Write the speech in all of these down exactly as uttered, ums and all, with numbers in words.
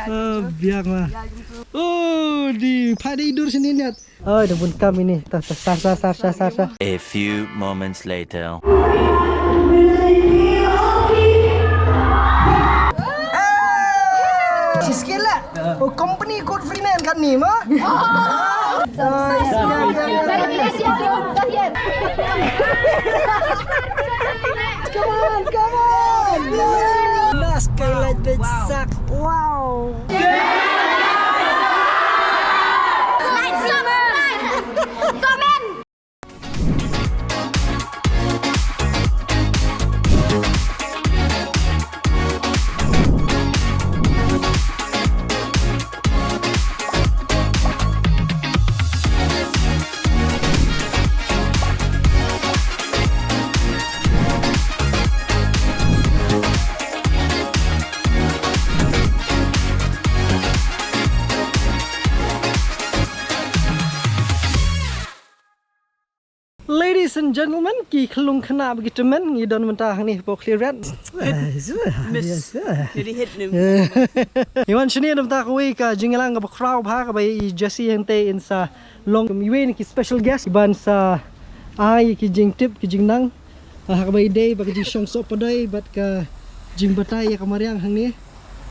Ah, biang ma. Oh, di pha dei dur sini niat. Oh, da bun kam ini. Ta, ta, sar, sar, sar, sar, sar, sar. A few moments later. Siskila. Oh, company code free man kan ni ma? Oh, yeah, yeah, yeah, yeah. Come on, come on. Last guy like that suck. Wow. Like, subscribe, comment. Ladies and gentlemen, ki khyllung khynnah bad ki tymmen, ngi don mynta hangne hapoh Khliehriat. Miss. Yes, yeah. Ngi wan shane da mynta kawei ka jingïalang kaba khraw bha kaba i Jessie hangtei in sa long iwei na ki special guest ban sa ai ki jingtip ki jingnang. Ah, ha kaba ïadei bad ka jingshong sohpadoi bad ka jingbatai ïa ka mariang hangne.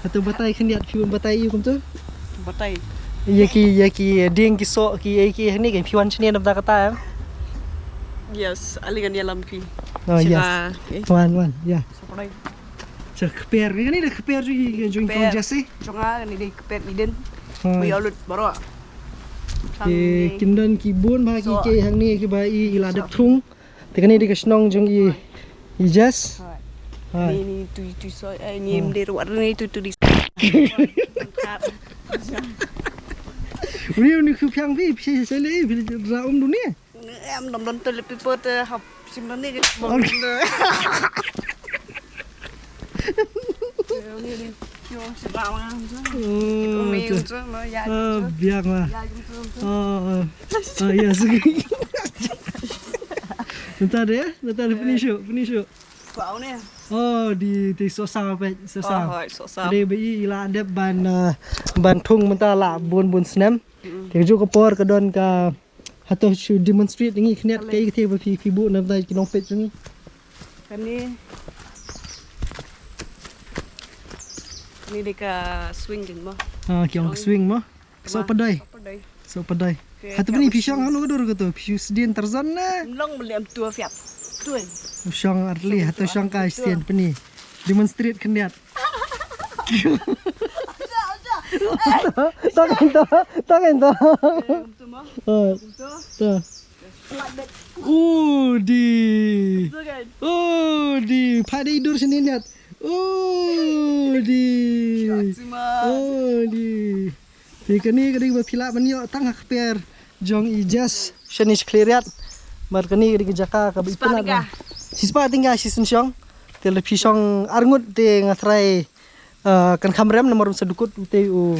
Hato batai khyndiat, phi wan batai ïa u kumto? Batai. Ïa ki, ïa ki dieng ki soh ki, ïa ki hangne ki phi wan shane na bynta kata em? Yes, ale ngan ïalam phi. Oh, yes. Wan, wan, ïa. Sohpadoi. Sa kper, kane dei kper jong i, jong i Jessie. Jong nga kane dei kper Eden. Oh. Ba ïa lut baroh. Ki, kin don ki bun bha ki, ki hangne kiba i, i la dep thung. Te kane dei ka shnong jong i, i Jess. Hai. Ni, ni tu, tu so, eh, ni mdei ruat ni tu, tu di. Uni, uni khu phiang phi, phi sa le, phi ra um du ni. Em dom don toilet paper te hap sim don ni ke. Oh, biang ma. Oh, oh. Ah, ya, segi. Ntar deh, ntar deh, finish yuk, finish yuk. Oh, di, di sosa pet, sosa. Oh, hoi, sosa. Dei ba i la dep ban, eh, ban thung mynta la bun bun snem. Te ju ka por ka don ka Hato shu demonstrate ngi khyndiat kaei kathie ba phi, phi buh na bynta ki nongpeit jong ngi. Kane, kane dei ka swing jong mo. Ah, ki ong ka swing mo. Sohpadoi. Sohpadoi. Sohpadoi. Hato pyni phi shong hano ka dur kato phi shu sdien Tarzan na. Long mlem tua fiat. Tua. Shong arli hato shong ka sdien pyni. Demonstrate khyndiat. Tang ento, tang ento. Oh, ta. Udi. Udi. Pha dei dur shane niat. Udi. Udi. Te kane ka dei ba phi lah ban ïoh tang ha kper jong i Jess shane sha Khliehriat. Mar kane ka dei ka jaka kaba itynnad. Shispah tyngka. Shispah tyngka shi sien shong. Te lada phi shong arngut te nga tharai, eh, kan kham rem namar sa dukut te u,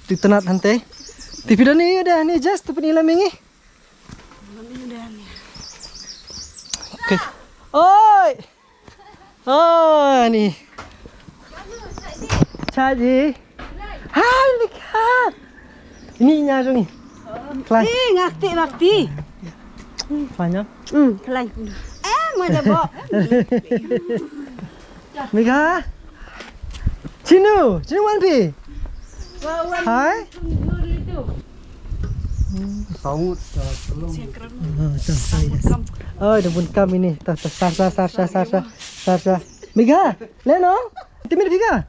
te itynnad hangtei. Te phi don ne ïa da ne Jess te pyni lam ïa ngi. Okay. Oi. Oh, ni. Chaji. Hai, Mika. Ni nya jong ni. Khlaiñ. Ni ngak ti, ngak ti. Khlaiñ ïa. Hmm, khlaiñ. Eh, ma jabo. Mika. Chinu, chinu wan phi. Hai. Saut, ah, tolong. Ah, tah, tah, yes. Oh, da bun kam ini. Tah, tah, sar, sar, sar, sar, sar, sar. Sar, sar. Mika, leh no? Timit Mika?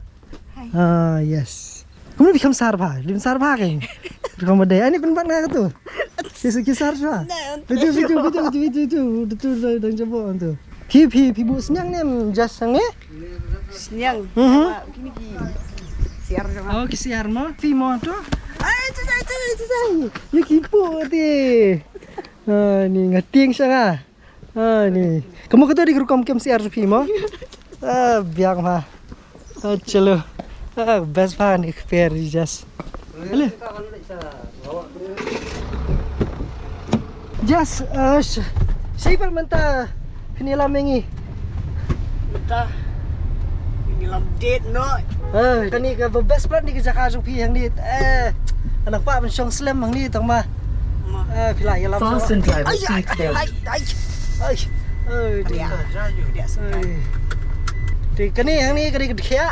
Hai. Ah, yes. Kumno phi kham sar bha? Lim sar bha ke? Kham bha dei. Ani pynban nga tu. Ki, ki sar sha. Itu, itu, itu, itu, itu, itu, itu, dang jabo tu. Phi, phi, phi buh sniang ne em Jess hangne? Sniang. Mhm. Kine ki siar jong nga. Oh, ki siar mo? Phi mo to? Ai, tu sai, tu sai, tu sai. Ïa ki pu ti. Ah, ni nga tieng sha nga. Ah, ni. Ka mut kato dei ka rukom kem siar jong phi mo? Ah, biang ma. Ah, chalo. Ah, best bha ni ka kper Jess. Hello. Jess, ah, sh-, shaei pat mynta phin ïalam ïa ngi? Mynta. Ngi lam date noh. Eh, kane ka best part ni ka jaka jong phi hangne. Eh, anak pa ban shong slem hangne tang ma. Ma. Eh, phi la ïalam. Fasten driver seat belt. Ai, ai, ai. Ai, ai. Dia. Dia. Ai. Te kane hangne kane ka dkhia.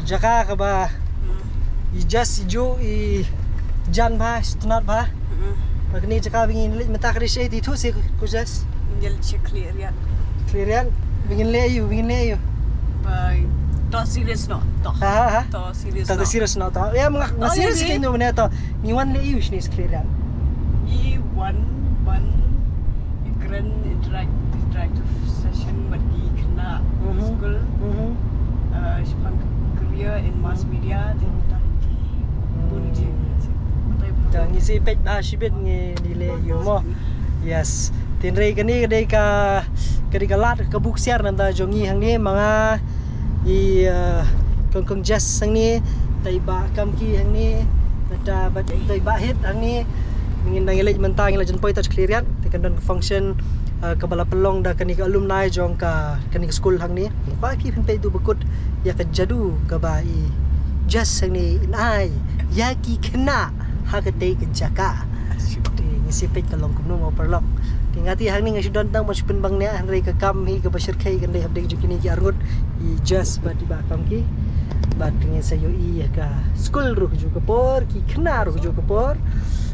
Jaka kaba i Jess i ju i jan bha, sngewtynnat bha. Mm. Ba kane jaka ba ngin leit mynta ka dei shaei te, ithuh seh ko Jess? Ngin leit sha Khliehriat. Khliehriat? Ba ngin leit aïu, ba ngin leit aïu? Ba, to serious noh, to. Ha, ha, ha? To serious noh. To serious noh, to. Ïa, nga, nga serious ïa kane mynne to. Ngi wan leit aïu shane sha Khliehriat? Ngi wan ban kren interact-, interactive session bad ki khynnah skul. Mhm. Uh, shaphang career in mass media, te tang ki bun ki. Tang ngi sa peit bha shibit ngi leh ïa u mo. Yes. Hynrei kane ka dei ka, ka dei ka lad ka buk siar na bynta jong ngi hangne, ma nga, i, uh, kong kong Jess hangne, te i Bah Kamki hangne, bad, uh, bad te i Bah Hit hangne. Ngin dang ïaleit mynta, ngin la jan poi touch Khliehriat. Te kan don ka function, uh, kaba la pynlong da kane ka alumni jong ka, kane ka skul hangne. Ba ki phin peit, to ba kut ïa ka jadu kaba i Jess hangne in ai ïa ki khynnah ha katei ka jaka. Te ngin sa peit ka long kumno mo paralok. Te nga te hangne nga shu don tang ban shu pynbang ne, hynrei ka kam hi kaba shyrkhei kan dei hapdeng jong kine ki arngut, i Jess bad i Bah Kamki. Bad ngin sa ïohi ïa ka skul ruh ju ka por, ki khynnah ruh ju ka por.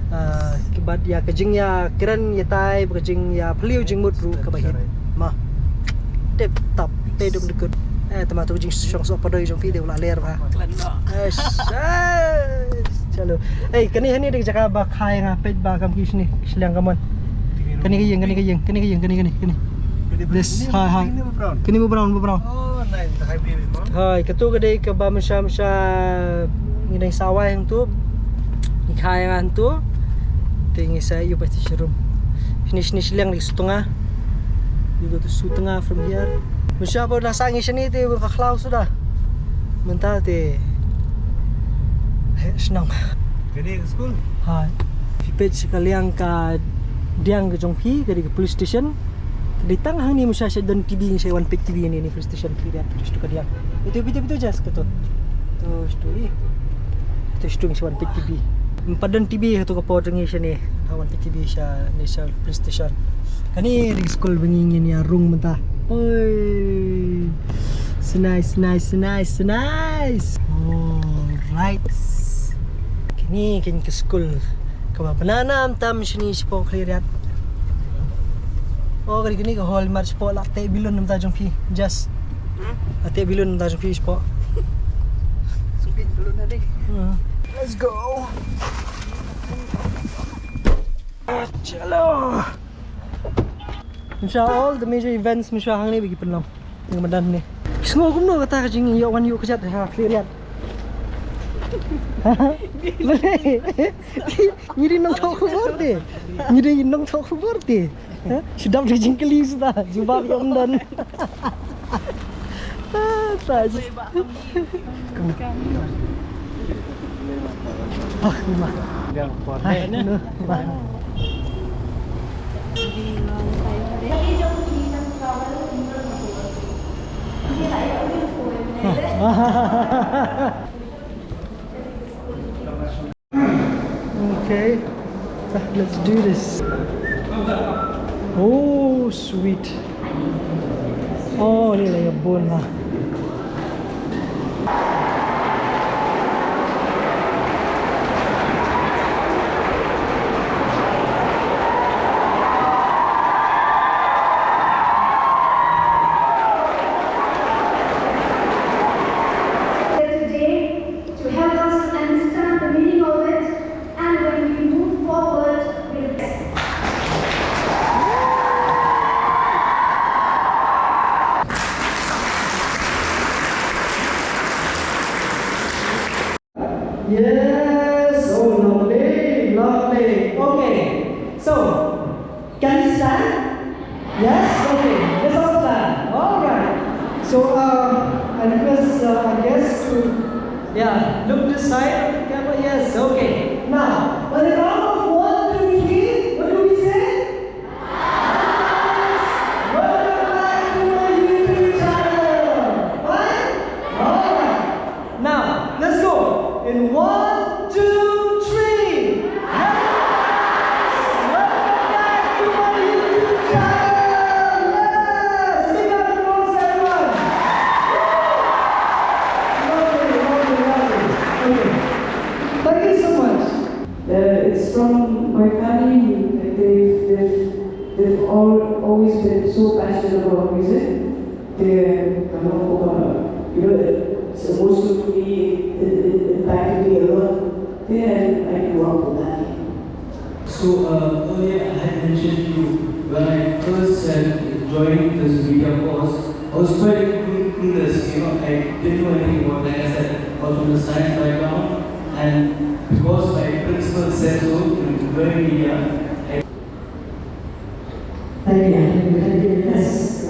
Ah, ki bad ïa ka jingïakren ïatai, bad ka jingïaphylliew jingmut ruh kaba hit. Ma. Tip top, te dum dukut. Eh, tama tu jingshong soh padoi jong phi dei u la ler bha. Khlem noh. Eish, eish, chalo. Eh, kane hangne dei ka jaka ba kha ïa nga, peit Bah Kamki shane, shiliang kamon. Kane ka ïing, kane ka ïing, kane ka ïing, kane, kane, kane. This, ha, ha. Kane ba brown, ba brown. Oh, nice. Hai, kato ka dei kaba mynshwa mynshwa ngi dang sa wai hangto. Ngi kha ïa nga hangto. Te ngi sa ïoh peit sharum. Shane, shane shiliang dei Sutnga. You go to Sutnga from here. Mynshwa ba la sah ngi shane te ba ka khlaw suda. Mynta te, he, shnong. Kane ka skul? Hai. Phi peit sha ka liang ka diang ka jong phi, ka dei ka police station. Ka dei tang hangne, mynshwa sha don T V, ngi sa wan peit T V hangne, police station phi, to sha ka diang. Itu, itu, itu, Jess, kato. To, sha tu, eh. To, sha tu ngi sa wan peit T V. Ym pat don T V ha kato ka por jong ngi shane. Ngi wan peit T V shane sha police station. Kane dei ka skul ba ngi ngin ïa rung mynta. Oi. So nice, nice, so nice, so nice. All right. Kane kane ka skul kaba bna nam tam shane shapoh Khliehriat. Oh, kane kane ka hall mar shapoh, la teh balloon na bynta jong phi. Jess. Hmm? La teh balloon na bynta jong phi shapoh. Sngewbha balloon na dei. Hmm. Let's go. Ah, chalo. Mynshwa all the major events mynshwa hangne ba ki pynlong. Nga madan ne. Sngew kumno kata ka jingïoh wan ïoh kjat ha Khliehriat. Balei? Ngi dei nongthoh khubor te. Ngi dei nongthoh khubor te. Ha? Shu dap da ka jingkylli suda. Jubab ïoh ym don. Ah, tai. Ah, ni ma. Ah, ni ma. Okay, let's do this. Oh, sweet. Oh, ni la ïa bun la. Today to help us understand the meaning of it, and when we move forward, we'll Yes, oh, lovely, lovely. Okay, so, can you stand? Yes? Okay, let's all stand. All right. So, uh, I request, uh, our guests to, yeah, look this side of the camera. Yes, okay. Now, on the count of one, two, three, what do we say? Welcome back to my YouTube channel. Right? He's been so passionate about music. Te ka long kumba, you know, it's emotionally, it, it impacted me a lot. Te I, I grew up with that. So, uh, earlier I had mentioned to you when I first had joined this media course, I was quite clue- clueless, you know, I didn't know anything about, like I said, I was from the science background, and because my principal said so, to join media, I Thank you, thank you, thank you. Yes.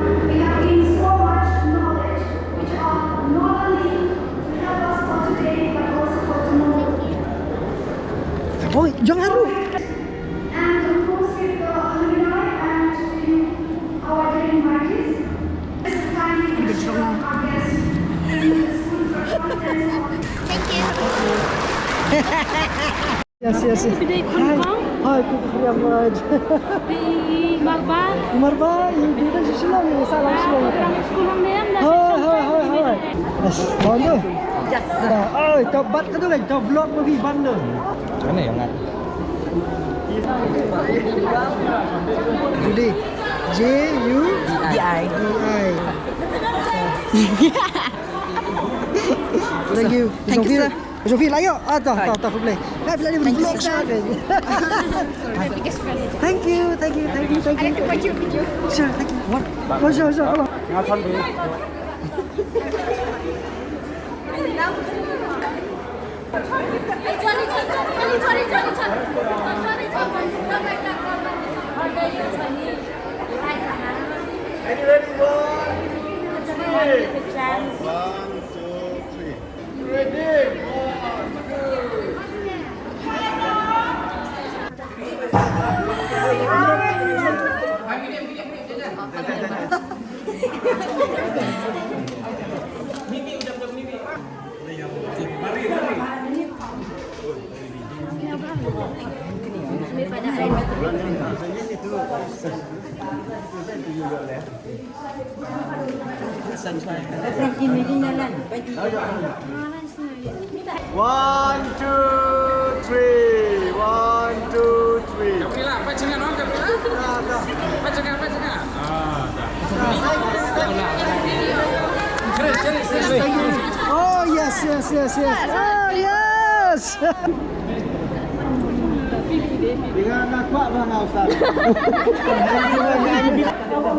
We have gained so much knowledge, which are not only to help us for today, but also for tomorrow. Oi, jangan haru. And of course, with the alumni and to our dear invitees, kindly welcome our guests to the school for conference. Thank you. Yes, yes, yes. Hi. Hi, thank you very much. Marba. Marba, you didn't Shillong, you saw Shillong. Hi, hi, hi, hi. Yes, thank you. Yes. Ai, to bat ka tu kan, to vlog mo bi ban tu. Mana yang ngat? Judi. J U D I. D I. Thank you. Thank you, sir. Sophie, layo. Ah, to, to, to, play. Thank you, sir. Thank you, thank you, thank you, thank you. Sure, thank you. What? Oh, sure, sure. Hello. Are you ready? One, two, three. One, two, three. Ready? One, two. One, two, three. One, two, three. Kapilah, empat jengah, no? Kapilah. Empat jengah, empat jengah. Ah, dah. Oh, yes, yes, yes, yes. Oh, yes.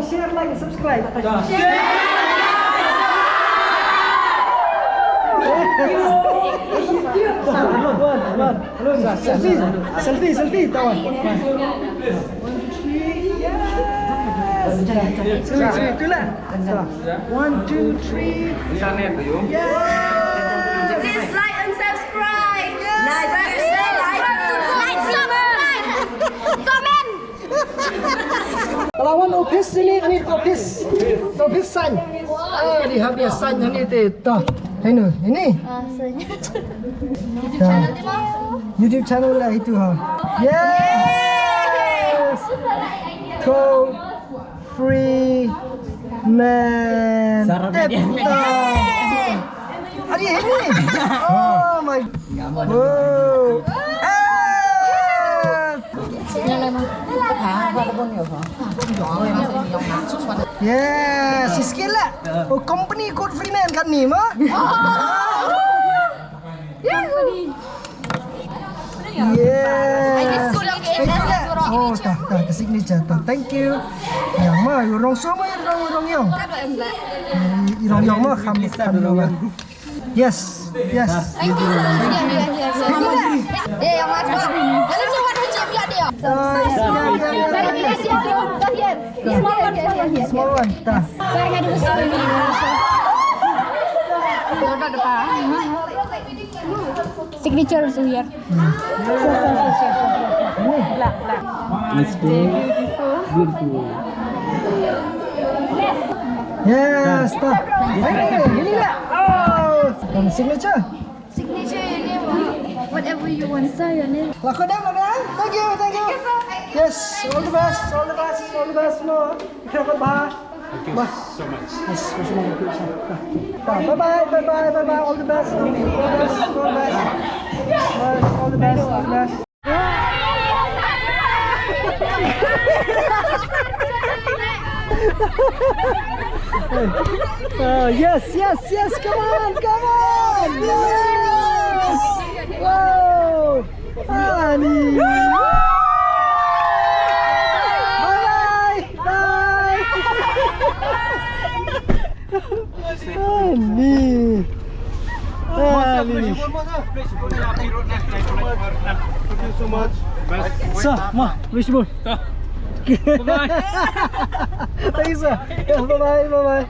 Share, like, subscribe. Selfie, selfie, selfie, tawa. Selfie, selfie, itulah. One, two, three. Yes. Please like and subscribe. Like, subscribe. Comment. Ka la wan office sini, ani office. Office sign. Ah, di habis sign ani te to. Heno, ini. Ah, sign. YouTube channel la itu ha. Yes. Cool. Free man. Sarap dia. Adi ini. Oh my. Wow. Ah. Yes, sikit lah. Oh, company code free man kan ni, ma? Yes. Thank you lah. Oh, ta, ta, ta signature ta. Thank you. Ya, ma, you wrong so ma, you wrong, you wrong, you. You wrong, you ma, kham, kham, you wrong. Yes. Yes. Thank you so much. Yeah, yeah, yeah, yeah. Yeah, yeah, yeah. Small one, small one here. Small one. Ta. Signature also here. Beautiful. Yes, ta. Hey, ini lah. Oh, and signature. Signature, your name, uh, whatever you want, sir, your name. Lakoda, madam. Thank you, thank you. Yes, all the best, all the best, all the best, no. Bye. Thank you so much. Yes, bye bye, bye bye, bye bye, all the best, all the best, all the best. Yes, all the best, all the best. Uh, yes, yes, yes, come on, come on! Yes! Wow! Ani! Bye! Bye! Ani! Ani! Thank you so much. Sir, ma, wish you. Bye. Thank you, sir. Yeah, bye bye, bye bye.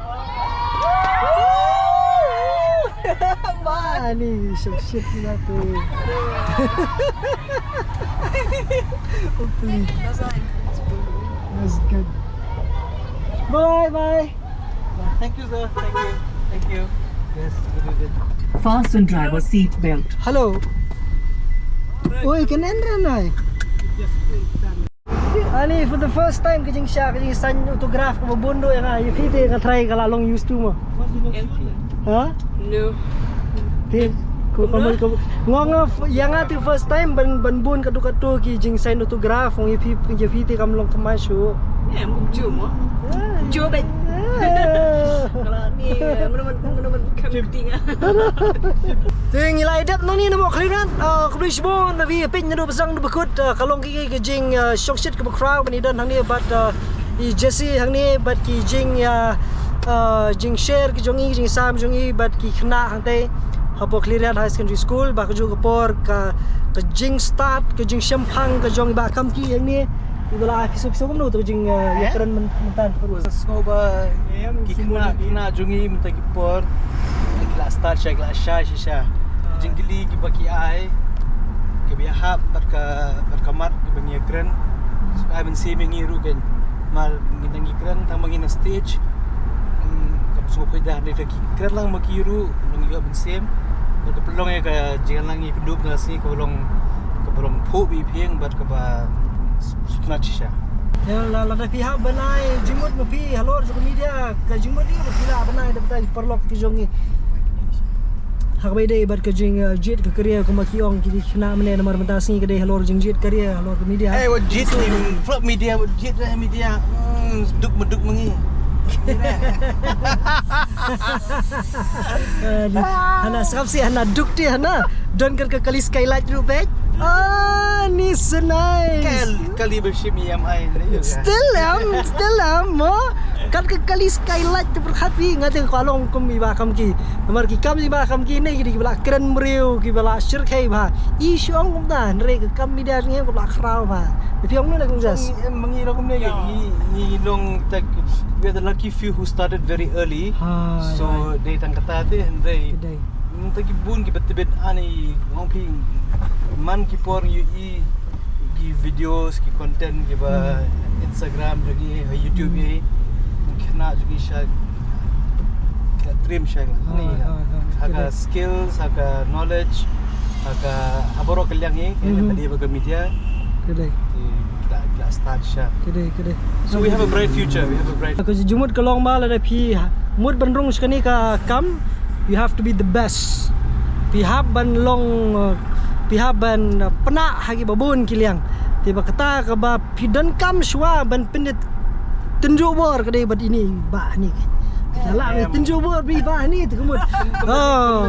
Ani, so shit ni lah tu. Hopefully. That's good. Bye bye. Thank you, sir. Thank you. Thank you. Yes, good, good, good. Fasten driver seat belt. Hello. Oi, kan Andra nai. Ani, for the first time ka jingshah, ka jingsign autograph kaba bun ruh ïa nga. Ïa phi te, nga try, ka la long used to mo. Ha? No. Te, ko kamal ko. Nga nga f-, ïa nga te first time ban, ban bun katto katto ki jingsign autograph, ong ïa phi, ïa phi te kam long kamai shuh. Eh, muk ju mo. Ju bek. Kalau ni, eh, mana mana, mana mana kam ting. Te ngi la dep nangne na mo Khliehriat, ah, khublei shibun na phi peit naduh ba sdang haduh ba kut, ah, ka long ki, ki jing, ah, shongshit kaba khraw ban ïadon hangne bad, ah, i Jesse hangne bad ki jing, ah, ah, jingshare ki jong i, jingsam jong i bad ki khynnah hangtei hapoh Khliehriat High Secondary School. Ba kajuh ka por ka, ka jingstart, ka jingshemphang ka jong i Bah Kamki hangne. Iba la ai pisa pisa kumno tu ka jing, ah, ïakren myn-, mynta. Sngewbha ki khynnah, khynnah jong i mynta ki por ki la start sha, ki la shai shisha. Jingkylli kiba ki ai, kiba ïahap bad ka, bad ka mat kiba ngi ïakren. Sngewbha ai mynsiem ïa ngi ruh kein. Namar ngi dang ïakren tang ba ngi na stage. Hmm, kam sngewbha poi da, hynrei ki kren lang ma ki ruh, long ïa ka mynsiem. Bad ka pynlong ïa ka jingïalang ïa ka duk na sngi kaba long, kaba long phuh bad pyrshang bad kaba sngewtynnat shisha. Ïa, la, lada phi hap ban ai jingmut ma phi halor jong ka media, ka jingmut ïa ba phi lah ban ai da batai paralok ki jong ngi. Ha kaba ïadei bad ka jing, eh, jied ka career kumba ki ong ki khynnah mynne, namar mynta sngi ka dei halor jingjied career halor ka media. Eh, wat jied ni, vlog media, wat jied eh media. Hmm, duk ma duk ma ngi. Eh, ni, hana sngap sih, hana duk ti, hana. Don kat ka kali skylight ruh bad. Ah, ni so nice. Kal-, kali ba shim ïa mai. Still am, still am, mo. Kat ka kali skylight te pyrkhat phi, nga te ka long kum i Bah Kamki. Namar ki kam i Bah Kamki ne ki dei kiba la kren briew, kiba la shyrkhei bha. I shu ong kumta, hynrei ka kam media jong ngi ka la khraw bha. Phi ong ne kum jas. Ngi, em, ngi long kum ne, ngi, ngi long tak, we are the lucky few who started very early. Ha, so, right. Dei tang kata te, hynrei. Dei. Mynta ki bun kiba tbit ani, ong phi, man ki por ngi ïohi ki videos, ki content kiba, hmm, Instagram jong ngi, ha YouTube, hmm, ngi, ki khynnah jong ngi sha, ki la trim sha, ha, ni, ha, ha, ha ka, ka dei. Skills, ha ka knowledge, ha ka, ha baroh ka liang ngi, hmm, ka dei ba ka media. Ka dei. Ki, ki la, ki la start sha. Ka dei, ka dei. So we have a bright future, we have a bright. Ka jingmut ka long ba lada phi ha, mut ban rung sha kane ka kam, you have to be the best. Phi hap ban long, uh, phi hap ban, uh, pynah ha kiba bun ki liang. Te ba kata kaba phi donkam shuwa ban pynïatynjuh bor ka dei bad ine i Bah ne. Phi la lah ban tynjuh bor bad i Bah ne te ka mut. Oh.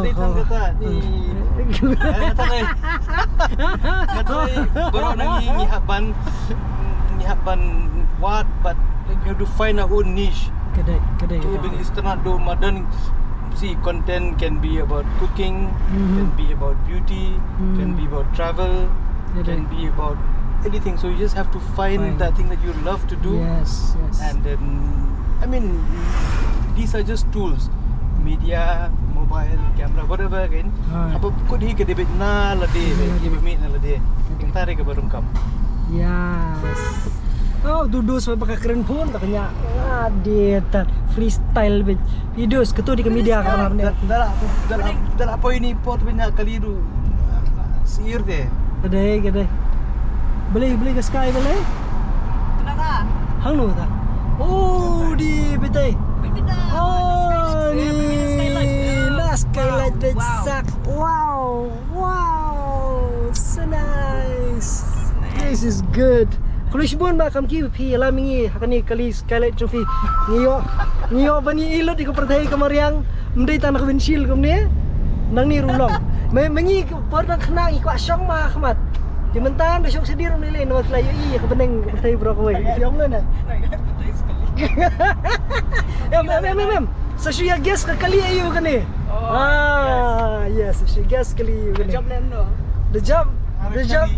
Baroh na ngi, ngi hap ban, ngi hap ban wad, but you have to find our own niche. Ka dei, ka dei. Ki ba ngi sngewtynnat, don ma don See, content can be about cooking, Mhm. can be about beauty, Mm. can be about travel, Yeah, can right. be about anything. So you just have to find Fine. that thing that you love to do. Yes, yes. And then, I mean, these are just tools. Media, mobile, camera, whatever again. Right. Haba kut hi ka debit na lade, Na lade. ki ba mih na lade. Okay. Kita re ka ba rung kam. Yes. Oh, dudu sa ba ka kren phone, tak nya. Ah, dia tak freestyle bit. Videos ketu di ka media ka mana Da, da, da, da, da poi ni pot banya kali du. Sir de. Kadai, kadai. Beli, beli ka sky beli. Kenapa? Hang nu ta. Oh, di betai. Berbeda. Oh, Skylight, ni skylight. na skylight de Wow. sak. Wow, wow, so nice. This is good. Khublei shibun ba kam ki phi la myngi ha kane kali skylight trophy. Ngi ïoh, ngi ïoh ban ïa lut ïa ka pyrthei ka mariang. Ym dei tang na ka windshield kumne. Nangne ruh long. Me myngi ka por nang khnang i kwah shong ma khmat. Te mynta da shong shadien ruh ne le na la ïoh i ka bneng ka pyrthei bro kawei. Ïoh le na. Em em em em. Sa shu ïa guess ka kali aïu kane. Ah, yes, sa shu guess kali aïu kane. Jawab lem no. The jump, the jump.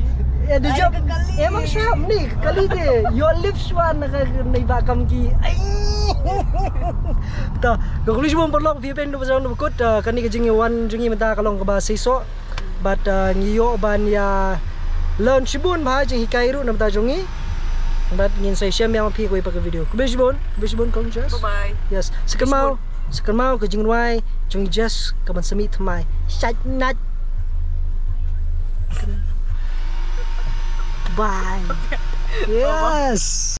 Yeah, the Ai, jump. ka kali. Em ang shuwa ni ka kali te. Your lips shuwa na ka ni ba kam ki. Ai. Ta, ka kuli shibun paralok phi pen du ba jong du kut, ah, kane ka jingwan jong ngi mynta ka long kaba seisoh. But, ah, ngi ïoh ban ïa learn shibun ba jinghikai ruh na mynta jong ngi. But ngin sa shem ïa phi kawei pat ka video. Kuli shibun, kuli shibun kong Jess. Bye bye. Yes, sa kynmaw, sa kynmaw ka jingrwai jong Jess ka ban sa mih thymmai. Shait nat. Bye. Yes.